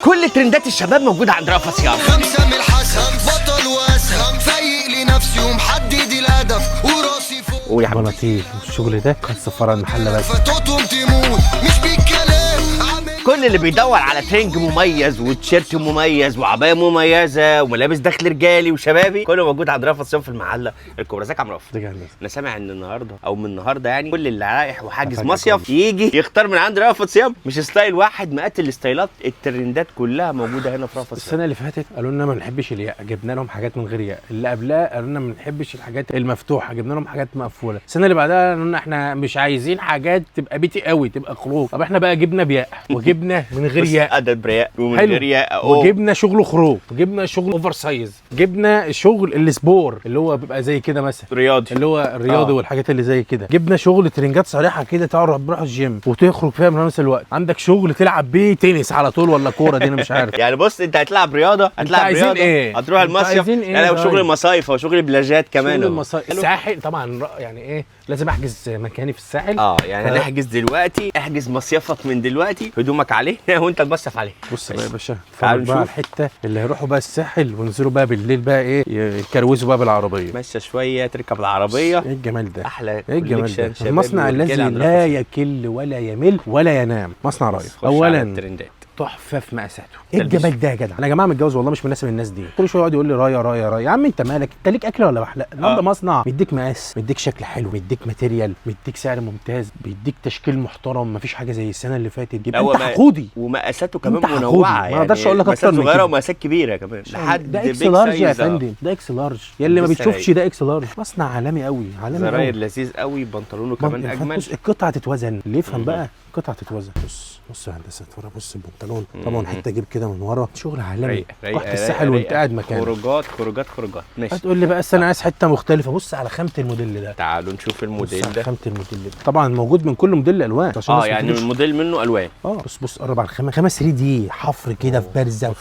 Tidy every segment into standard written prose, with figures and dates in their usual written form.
كل ترندات الشباب موجودة عند رأفت صيام. خمسة من الحسن بطل واسد، فايق لنفسي ومحدد الهدف وراسي فوق. قول يا حبيبي. بناطيل والشغل ده خلص فرع المحل بس. فتوتهم تموت مش بالكلام عامل. كل اللي بيدور على ترنج مميز وتيشيرت مميز وعبايه مميزة وملابس داخل رجالي وشبابي، كله موجود عند رأفت صيام في المحلة الكبرى. ازيك يا عم رأفت؟ ده جامد. انا سامع ان النهارده او من النهارده يعني كل اللي رايح وحاجز هفاجئك مصيف يجي يختار من عند رأفت صيام، مش style واحد، مئات الستايلات، الترندات كلها موجودة هنا في رأفت صيام. السنة اللي فاتت قالوا لنا ما بنحبش الياقه، جبنا لهم حاجات من غير ياقه. اللي قبلها قالوا لنا ما بنحبش الحاجات المفتوحة، جبنا لهم حاجات مقفولة. السنة اللي بعدها قالوا لنا احنا مش عايزين حاجات تبقى بيتي قوي، تبقى خروج. طب احنا بقى جبنا بياقه وجبنا من غير بص، ياقه، ادب رياق ومن حلو. غير ياقه. وجبنا شغل خروج، وجبنا شغل oversize، جبنا شغل ال sport اللي هو بيبقى زي كده مثلا، رياضي اللي هو الرياضي والحاجات اللي زي كده. جبنا شغل ترنجات صريحه كده تعرف تروح الجيم وتخرج فيها من نفس الوقت. عندك شغل تلعب بيه تنس على طول ولا كورة دي انا مش عارف. يعني بص، انت هتلعب رياضة، هتلعب عايزين رياضة، ايه؟ هتروح انتوا المصيف. عايزين ايه؟ لا لا، وشغل طيب؟ المصايف وشغل بلاجات كمان شغل اهو. المصايف الساحل طبعا، يعني ايه، لازم احجز مكاني في الساحل. يعني هنحجز دلوقتي، احجز مصيفك من دلوقتي، هدومك عليه وانت المصيف عليه. بص بقى يا باشا، تعالوا اتفرج بقى على نشوف. الحتة اللي هيروحوا بقى الساحل وينزلوا بقى بالليل بقى ايه، يكروزوا بقى بالعربية. مشى شوية تركب العربية. ايه الجمال ده؟ احلى ايه الجمال collection ده؟ شبابي المصنع ورجالي الذي عند لا رأفت. يكل ولا يمل ولا ينام، مصنع رايف. خش على اولا الترندات. تحفة في مقاساته. ايه تلبسه. الجمال ده يا جدع؟ انا يا جماعة متجوز والله، مش مناسب الناس دي. كل شوية يقعد يقول لي رايه رايه رايه. يا عم انت مالك؟ انت ليك اكله ولا بحلق؟ النهارده مصنع مديك مقاس، مديك شكل حلو، مديك material، مديك سعر ممتاز، بيديك تشكيل محترم، مفيش حاجة زي السنة اللي فاتت. يبقى هو انت حقودي. ومقاساته كمان انت حقودي. منوعة. ما يعني اقدرش اقول لك مقاسات اكتر من صغيرة كده. ومقاسات كبيرة كمان لحد ده X big large يا size. فندم، ده X large يا اللي ما لسه بتشوفش، رايق. ده X large. مصنع عالمي قوي، عالمي قوي. زراير لذيذ قوي، بنطلونه كمان اجمل. بص القطعة تتوزن، اللي يفهم بقى القطعة تتوزن. بص بص يا هندسة، اتفرج. بص البنطلون طبعا حتة جيب كده من ورا، شغل عالمي. رايق رايق. رحت الساحل وانت قاعد مكانك. خروجات خروجات خروجات. ماشي. هتقول لي بقى أصل انا عايز حتة مختلفة. بص على خامة الموديل ده. تعالوا نشوف بص الموديل على ده. خامة الموديل ده، طبعا موجود من كل موديل الوان عشان الناس ما يعني تقولش. الموديل منه الوان. بص بص، قرب على الخامة، خامة 3D حفر كده في بارزة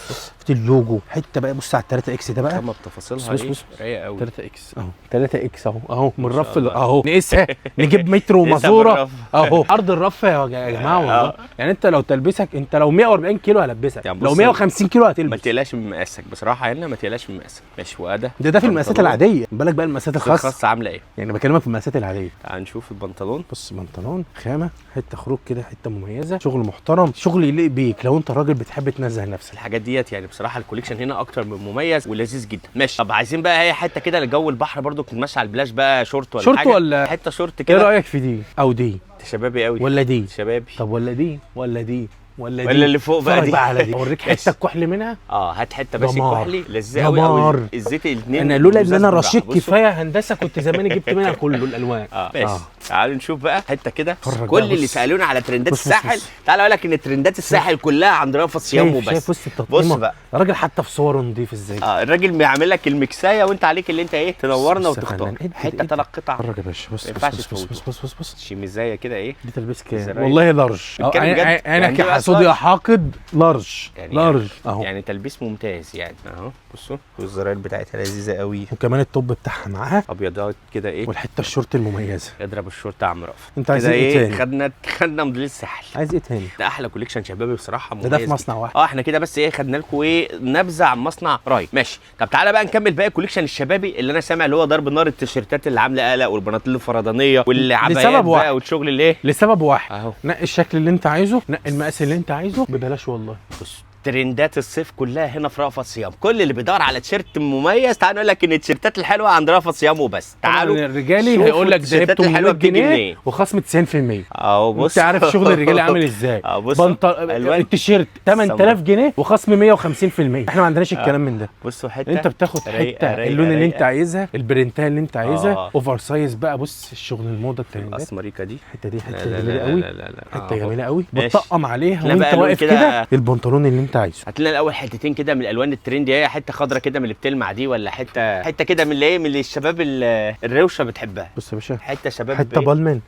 في اللوجو حتة بقى. بص على ال 3 X ده بقى. خامة بتفاصيلها. بص ايه بص. رايقة قوي. 3 X اهو، 3 X اهو اهو، من الرف الله. اهو، نقيسها، نجيب متر ومازوره. بالرف. اهو ارض الرف يا جماعة والله. يعني انت لو تلبسك، انت لو 140 كيلو هلبسك، يعني لو بص، 150 كيلو ما هتلبس. تقلقش من مقاسك بصراحة، هنا ما تقلقش من مقاسك. ماشي، وده ده في المقاسات بنطلون. العادية، بالك بقى المقاسات الخاصة. الخاصة عامله ايه؟ يعني بكلمك في المقاسات العادية. تعال نشوف البنطلون. بص بنطلون خامة، حتة خروج كده، حتة مميزة، شغل محترم، شغل يليق بيك لو انت راجل بتحب تنزه نفسك. الحاجات ديت يعني بصراحة ال collection هنا اكتر من مميز ولذيذ جدا. ماشي، طب عايزين بقى هي حتة كده لجو البحر برضو، تتمشى على البلاج بقى، شورت ولا شورت حاجة؟ ولا- حتة شورت ايه كده. رايك في دي او دي؟ انت شبابي قوي. ولا دي؟ شبابي. طب ولا دي ولا دي ولا دي ولا اللي فوق بقى اتفرج دي؟ بقى على دي، اوريك حتة ماشي. الكحل منها. هات حتة بس دمار. الكحلي لذيذ قوي دمار. قوي. الزيت الاثنين. انا لولا ان انا رشيد كفاية هندسة كنت زماني جبت منها كله الالوان. ماشي. تعالوا نشوف بقى حتة كده. اتفرج كل بقى، اللي بص. سالونا على ترندات بص، بص، الساحل، بص. تعالوا اقول لك ان ترندات الساحل كلها عند رأفت صيام شايف وبس. شايف بص التطقيمه. بص بقى. الراجل حتى في صوره نضيف ازاي. الراجل بيعمل لك المكسايه وانت عليك اللي انت ايه، تنورنا بص يا وتختار فنان. إيه ده؟ حتة إيه ده؟ ثلاث قطع. اتفرج يا باشا، بص ما بص ينفعش بص بص تفوته. بص بص بص بص. شميزايه كده ايه. دي تلبس كام؟ زراير. والله large. بتتكلم بجد؟ انا يعني دي بقى كحسود يا large؟ حاقد، large يعني large اهو. يعني تلبيس ممتاز يعني اهو. بصوا، والزراير بتاعتها لذيذة قوي. وكمان ال top بتاعها معاها ابيضات كده ايه. والحتة الشورت المميزة. اضرب الشورت يا عم رأفت. انت عايز كده ايه ايه تاني؟ خدنا موديل الساحل. عايز ايه تاني؟ ده احلى collection شبابي بصراحة، مميز ده في جداً. مصنع واحد. احنا كده بس ايه، خدنا لكم ايه نبذه عن مصنع راي. ماشي، طب تعالى بقى نكمل باقي ال collection الشبابي اللي انا سامع اللي هو ضرب نار، التيشيرتات اللي عامله قلق والبناطيل الفردانية والعبايات لسبب بقى واحد. والشغل اللي ايه لسبب واحد، اهو. نقي الشكل اللي انت عايزه، نقي المقاس اللي انت عايزه ببلاش والله. بص، ترندات الصيف كلها هنا في رأفت صيام. كل اللي بيدور على تيشيرت مميز، تعالوا نقول لك ان التيشيرتات الحلوة عند رأفت صيام وبس. تعالوا طبعاً الرجالي شوفوا هيقول لك ده التيشيرتات ب الحلوة 800 بتيجي جنيه منين. وخصم 90%. اهو بص. انت عارف شغل الرجالي عامل ازاي. اه بص. ألوان. التيشيرت 8000 جنيه وخصم 150%. احنا ما عندناش الكلام من ده. بصوا حتة انت بتاخد رايقة، حتة رايقة، اللون اللي انت رايقة. عايزها، البرنتايه اللي انت عايزها، oversize بقى. بص الشغل الموضة الترندات. الاسمريكا دي الحتة دي حتة لا لا جميلة لا قوي. لا لا لا. حتة جميلة قوي. ماشي. بتطقم عليها لا وانت بقى لون واقف كده. كده البنطلون اللي انت عايزه. هات لنا الاول حتتين كده من الالوان ال trendy، هي حتة خضرة كده من اللي بتلمع دي، ولا حتة حتة كده من اللي ايه، من اللي الشباب الروشه بتحبها. بص يا باشا، حتة شباب حتة إيه؟ بالمن.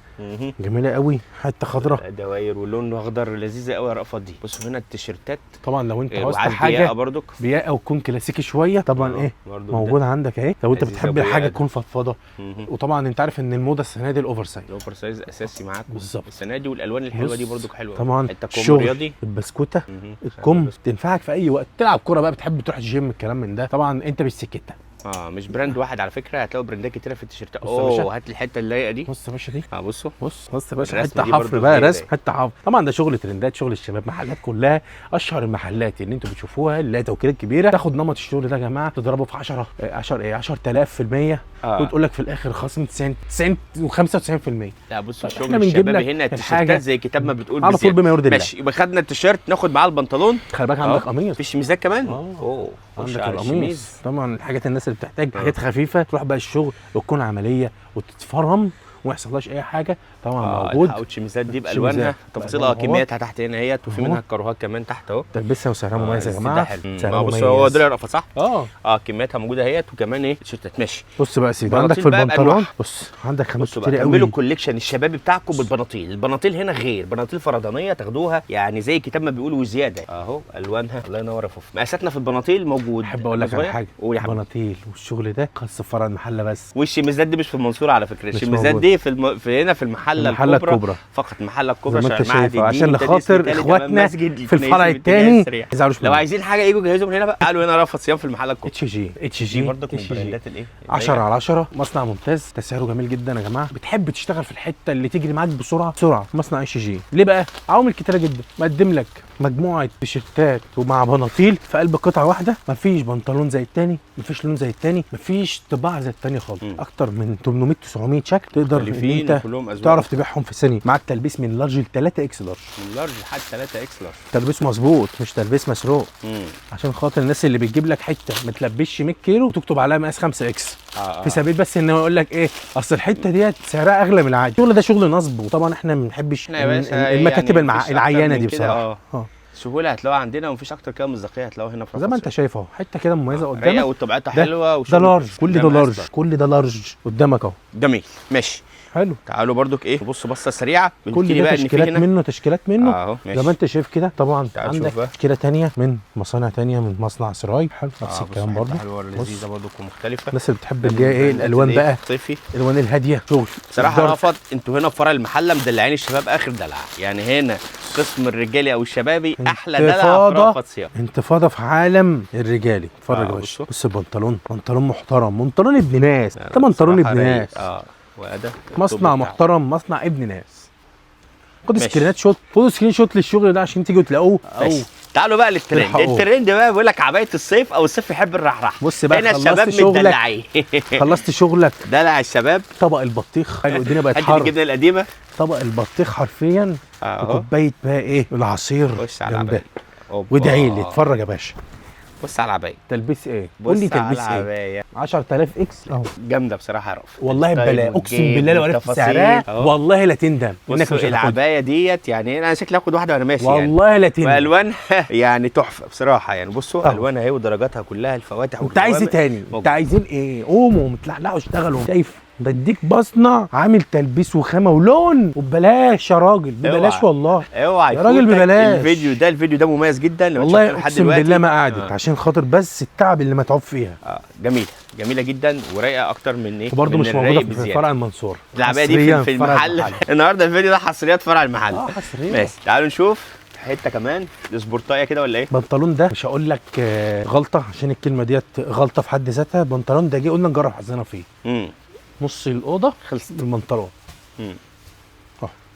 جميلة قوي، حتة خضراء دواير واللون اخضر، لذيذة قوي يا رأفت دي. بصوا هنا التيشيرتات طبعا لو انت عاوز وعايز حاجة بياقه برضك، بياقه وتكون كلاسيكي شوية طبعا ايه موجودة عندك اهي، لو انت بتحب الحاجة تكون فضفاضة. وطبعا انت عارف ان الموضة السنة دي ال oversize، ال oversize اساسي معاك بالظبط السنة دي، والالوان الحلوة دي برضك حلوة طبعا. الكم رياضي، البسكوته، الكم تنفعك في اي وقت، تلعب كورة بقى، بتحب تروح الجيم، الكلام من ده. طبعا انت مش سكتها. مش brand واحد على فكرة، هتلاقوا براندات كتيرة في التيشيرتات. اوه هات الحتة اللايقه دي. بص يا باشا دي، بصوا بص يا باشا، حتة حفر بقى، رسم حتة حفر. طبعا ده شغل ترندات، شغل الشباب، محلات كلها اشهر المحلات اللي انتوا بتشوفوها اللي هي توكيلات كبيرة، تاخد نمط الشغل ده يا جماعة تضربه في 10 10 ايه 10000% وتقول لك في الاخر خصم 90 90 و95%. لا بصوا الشغل الشباب هنا التيشيرتات زي كتاب ما بتقول على طول بما يرضي الله. ماشي، يبقى خدنا التيشيرت، ناخد معاه البنطلون. خلي بالك عندك قميص، في شميزات كمان. عندك القميص. طبعا الحاجات الناس اللي بتحتاج حاجات خفيفة تروح بقى الشغل وتكون عملية وتتفرم وما يحصلهاش اي حاجة، طبعا موجود. الشميزات دي بالوانها تفاصيلها كمياتها تحت هنا اهيت، وفي منها الكاروهات كمان تحت اهو، تلبسها وسعرها مميز يا جماعة. سعرها مميز. بص هو ده رأفت صح؟ كمياتها موجودة اهيت، وكمان ايه التيشيرتات. ماشي بص بقى يا سيدي، عندك في البنطلون بص عندك خامات كتير قوي. كملوا ال collection الشبابي بتاعكم بالبناطيل، البناطيل هنا غير، بناطيل فردانيه تاخدوها يعني زي الكتاب ما بيقول وزيادة اهو، الوانها الله ينور يا فوف. مقاساتنا في البناطيل موجود. احب اقول لك على حاجة، البناطيل والشغل ده خاص في فرع المحلة بس، والشميزات دي مش في المنصورة على فكرة، الشميزات دي في هنا في المحلة الكبرى فقط، المحلة الكبرى زي ما انت شايف، عشان خاطر اخواتنا في الفرع الثاني ما يزعلوش. لو عايزين حاجة يجوا جهزوا من هنا بقى. تعالوا هنا رأفت صيام في المحلة الكبرى. اتش جي برضك من براندات الايه 10/10، مصنع ممتاز، تسعيره جميل جدا يا جماعة. بتحب تشتغل في الحتة اللي تجري معاك بسرعة بسرعة، مصنع HG. ليه بقى؟ عوامل كتيرة جدا، مقدم لك مجموعة تيشيرتات ومع بناطيل في قلب قطعه واحدة، مفيش بنطلون زي الثاني، مفيش لون زي الثاني، مفيش طباعه زي الثانية خالص. اكتر من 800 900 شكل تقدر ان انت تعرف تبيعهم في ثانية. معاك تلبيس من large ل 3 X large، من large لحد 3 X large، تلبيس مظبوط مش تلبيس مسروق. عشان خاطر الناس اللي بتجيب لك حتة ما تلبسش 100 كيلو وتكتب عليها مقاس 5 X في سبيل بس ان هو يقول لك ايه اصل الحتة ديت سعرها اغلى من العادي. الشغل ده شغل نصب، وطبعا احنا ما بنحبش المكاتب يعني العيانه دي بصراحة. سهولة هتلاقوها عندنا، ومفيش اكتر كده مصداقية هتلاقوها هنا في زي ما انت شايف اهو، حتة كده مميزة قدامك وطبيعتها حلوة، ده large، كل ده large، كل ده large قدامك اهو. جميل ماشي حلو. تعالوا برضك ايه بصوا بصة سريعة، كل ده تشكيلات منه، تشكيلات منه اهو زي ما انت شايف كده. طبعا عندك تشكيله ثانية من مصانع ثانية، من مصنع سراي. حلو نفس الكلام برضه، حلوة لذيذة برضك ومختلفة. الناس اللي بتحب اللي هي ايه الالوان بقى صيفي، الالوان الهادية. شغل بصراحة رأفت انتوا هنا في فرع المحلة مدلعين الشباب اخر دلع، يعني هنا قسم الرجالي او الشبابي احلى دلع في رأفت صيام. انتفاضة في عالم الرجالي. اتفرج يا باشا، بص البنطلون، بنطلون محترم، بنطلون ابن ناس، ده بنطلون ابن ناس. وده مصنع محترم، مصنع ابن ناس. خد screenshot، خدوا screenshot للشغل ده عشان تيجوا تلاقوه. او تعالوا بقى للترند. الترند بقى بيقول لك عباية الصيف او الصيف يحب الرحرحه. بص بقى هنا الشباب متدلعين. خلصت شغلك، دلع الشباب. طبق البطيخ، الدنيا بقت حر، الجبنة القديمة، طبق البطيخ حرفيا، وكوبايه بقى ايه العصير بص على العباية وادعي لي. اتفرج يا باشا، بص على العباية. تلبيس ايه؟ قول لي تلبيس ايه؟ 10000 X اهو. جامدة بصراحة يا رأفت والله ببلاش، اقسم بالله لو عرفت سعرها والله لا تندم انك مش العباية ديت. يعني انا شكلي هاخد واحدة وانا ماشي والله يعني. لا تندم، والوانها يعني تحفة بصراحة. يعني بصوا الوانها اهي ودرجاتها كلها، الفواتح. انت عايز ايه تاني؟ انت عايزين ايه؟ قوموا متلحلحوا اشتغلوا. شايف بديك مصنع عامل تلبيس وخامه ولون وببلاش يا راجل، ببلاش والله. اوعى يا راجل ببلاش. الفيديو ده، الفيديو ده مميز جدا والله اقسم بالله ما قعدت عشان خاطر بس التعب اللي متعوب فيها. جميلة جميلة جدا ورايقه اكتر من ايه، وبرده مش موجودة في فرع المنصورة العباية دي في المحل. النهارده الفيديو ده حصريات فرع المحل. حصريات. ماشي تعالوا نشوف حتة كمان سبورتايه كده ولا ايه؟ البنطلون ده مش هقول لك غلطه عشان الكلمة ديت غلطه في حد ذاتها. البنطلون ده جه قلنا نجرب حظنا فيه. نص الاوضة خلصت بالبنطلون.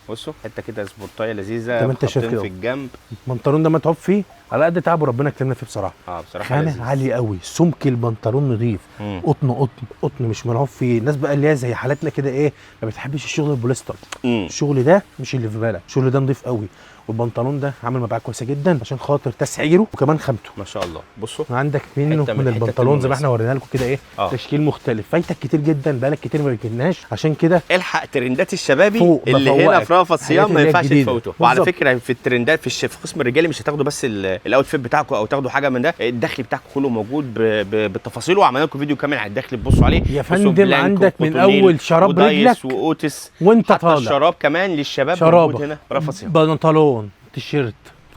بصوا حتة كده سبورتايه لذيذة زي ما انت شايف كده في الجنب. البنطلون ده متعوب فيه على قد تعبه، ربنا كرمنا فيه بصراحة. بصراحة خامة عالية قوي، سمك البنطلون نظيف، قطن قطن قطن مش ملعوب فيه. الناس بقى اللي هي زي حالاتنا كده ايه، ما بتحبش الشغل البوليستر. الشغل ده مش اللي في بالك، الشغل ده نظيف قوي. والبنطلون ده عامل مبيعات كويسة جدا عشان خاطر تسعيره وكمان خامته. ما شاء الله. بصوا عندك منه حتة من من الحتت البنطلون زي ما المميزة. احنا ورينا لكم كده ايه تشكيل مختلف. فايتك كتير جدا، بقالك كتير ما ركبناش، عشان كده الحق ترندات الشبابي فوق، اللي هنا بفوقك. في رأفت صيام الحاجات ما اللي هي ينفعش الجديدة. تفوتوها. وعلى بالظبط. فكرة في الترندات في قسم الرجالي مش هتاخدوا بس ال outfit بتاعكم او تاخدوا حاجة من ده، الدخل بتاعكم كله موجود بالتفاصيل، وعملنا لكم فيديو كامل على الدخل تبصوا عليه. يا بصوا فندم بلانك عندك من وكوتونيل اول شراب ودايس رجلك واوتس، وانت حتى طالع. الشراب كمان للشباب شرابة. موجود هنا في رأفت صيام. بنطلون، تيشيرت،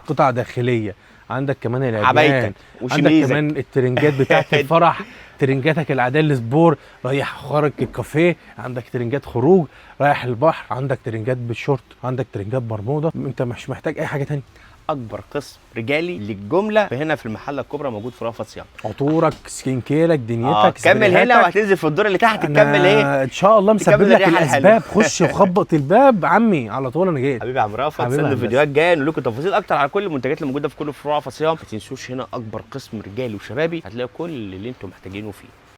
قطع داخلية، عندك كمان العبيان، عبايتك عندك وشميزك. كمان الترنجات بتاعت الفرح، ترنجاتك العادية ال sport، رايح خارج الكافيه، عندك ترنجات خروج، رايح البحر، عندك ترنجات بالشورت، عندك ترنجات برموده. انت مش محتاج اي حاجة تانية. اكبر قسم رجالي للجملة هنا في المحلة الكبرى موجود في رأفت صيام. عطورك، skin care ك، دنيتك، كمل هنا سبريهاتك. وهتنزل في الدور اللي تحت تكمل ايه؟ ان شاء الله مسبب تكمل لك الريحة الاسباب. الحلوة. خش وخبط الباب عمي على طول انا جيت. حبيبي يا عم رأفت، حبيبي استنوا يا هندسة. فيديوهات جاية نقول لكم تفاصيل اكتر على كل المنتجات اللي موجودة في كل فروع رأفت صيام. ما تنسوش هنا اكبر قسم رجالي وشبابي، هتلاقوا كل اللي انتم محتاجينه فيه.